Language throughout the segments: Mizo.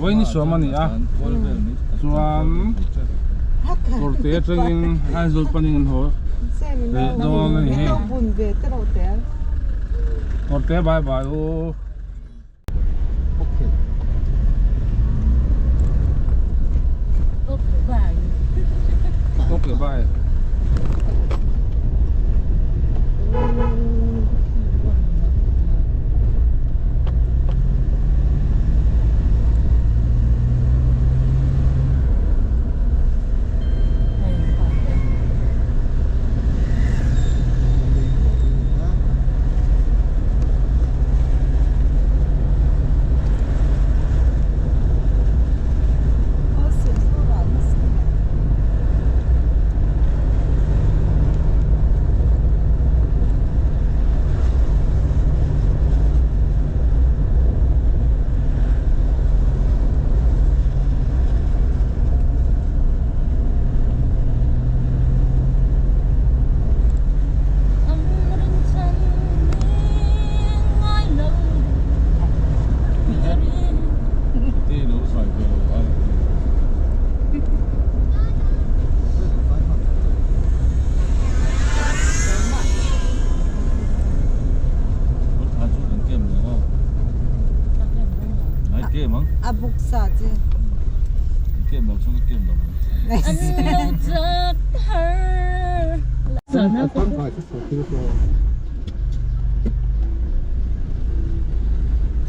Vawiin suam a ni a, chuan kawrte atangin Aizawl panin an haw leh dawn a ni hei. Kawrte bye bye u. Okay bye.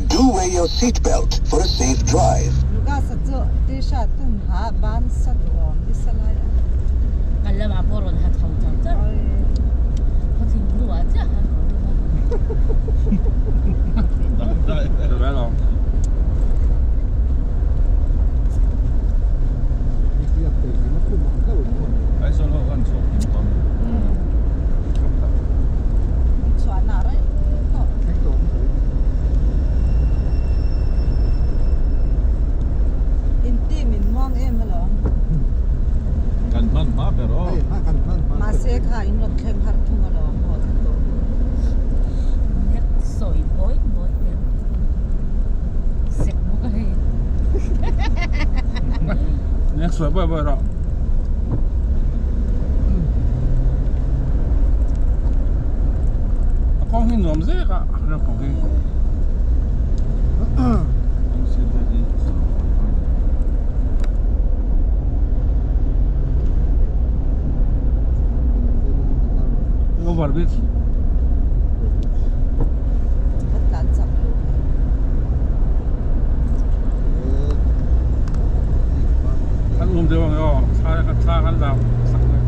Do wear your seat belt for a safe drive. Lucas-a chu t-shirt tun ha ban sa duh awm nisa lai a. Kan lamah pawh rawn ha chho char char. Khaw thing hnuah chiah han rawn lut a. Chhuahna reng tawh. In team in muang em alawm. Kan hman hma ber aw. Mahse kha in rawn thleng har thung alawm haw thla tawh. Nek sawi bawi bawi ber. Sek bawk a hei. Nek sawi bawi bawi rawh. A kawng hi nuam zek a ram kawng hi. Over bridge. Kan um deuh ang aw thla thla kan lak sak le.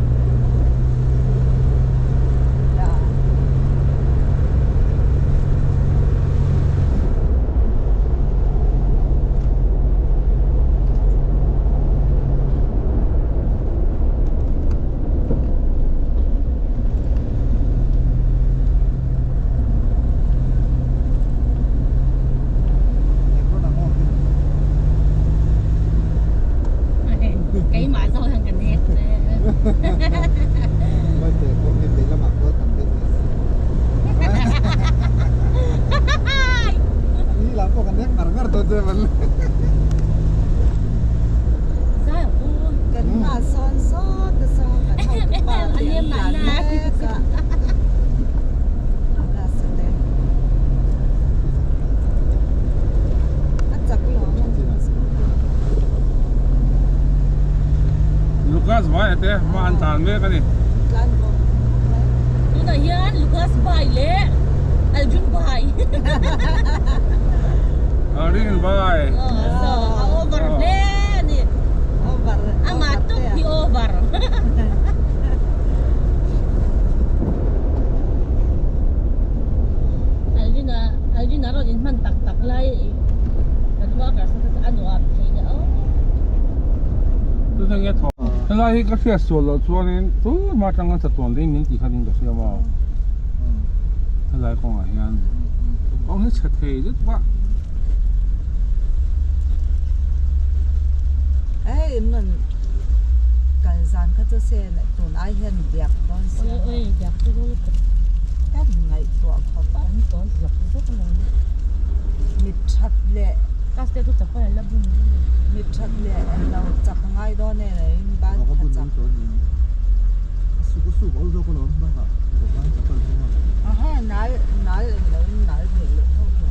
Keimah zawk hian ka nek che. Kan hma sawn sawt a saw kan hotupa te an tlan mek a. A chak lo ang a Lucas vai te hma an tlan mek a ni. Tlan bawk. Tunah hian Lucas vai leh Aljun vai. Arin vai. So a over hle a ni. Over. Amah tuk hi over. Alvin-a Alvin-a rawn inhman tak tak lai kan workers te chu a nuam thei deuh aw. Chu chu nge thaw helai hi ka hriat sual loh chuanin tlum atanga chatuan ding min tih kha ding ka hria maw helai kawngah hian kawng hi chhe thei zet vah. Hei in rawn kal zan kha chu se tun ai hian biak dawn sia. Oi oi biak chu lutuk. Kan ngaihtuah khawp a. Kan tawn zawk zawk a lo ni. Mit that leh. Class te chu chapal an la bun Mi that leh englo chak a ngai dawn e leh in ban tha chak. Aha nal nal englo in nal theih loh tho tho.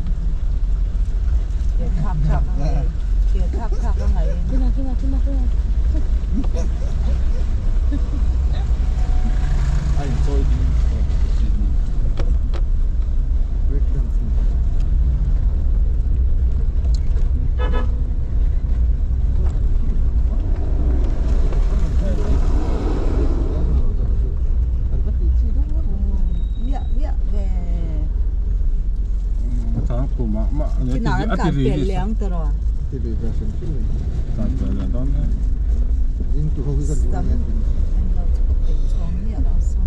Ke thlak thlak a ngai ke thlak thlak a ngai in. Kima kima kima kima. A inchawi ding Miah miah ve. Kinah kan tlan pel leh ang tawh. Sam englo chu ka peih chhawng miah lo sam.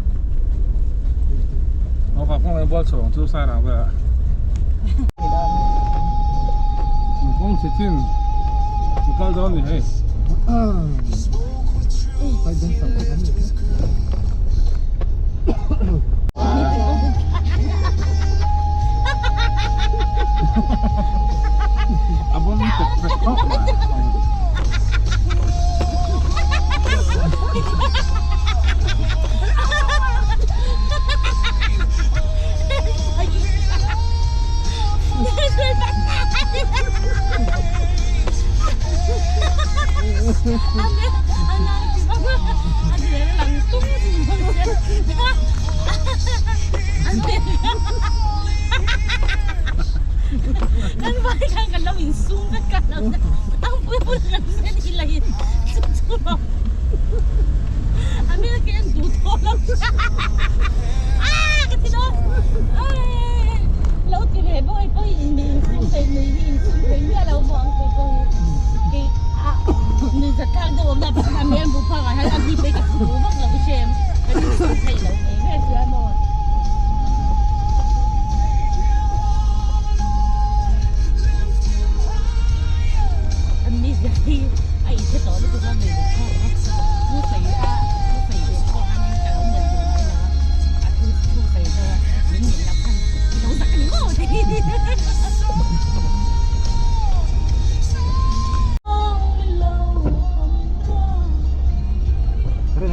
Rel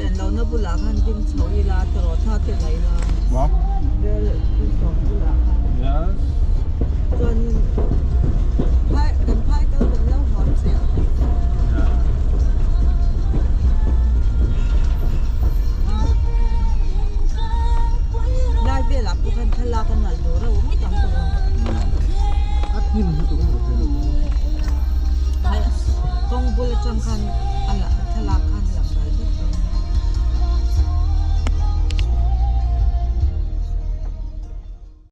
en lohna bulah khan ding chho ila tawrh tha te la ila. Rel sawm bulah khan. Chuanin phai kan phai kal kan lo haw chiah. Lai velah pawh khan thlalak a nalh duh reuh ngawt ang tawh ang. Kawng bul atang khan a thlalak.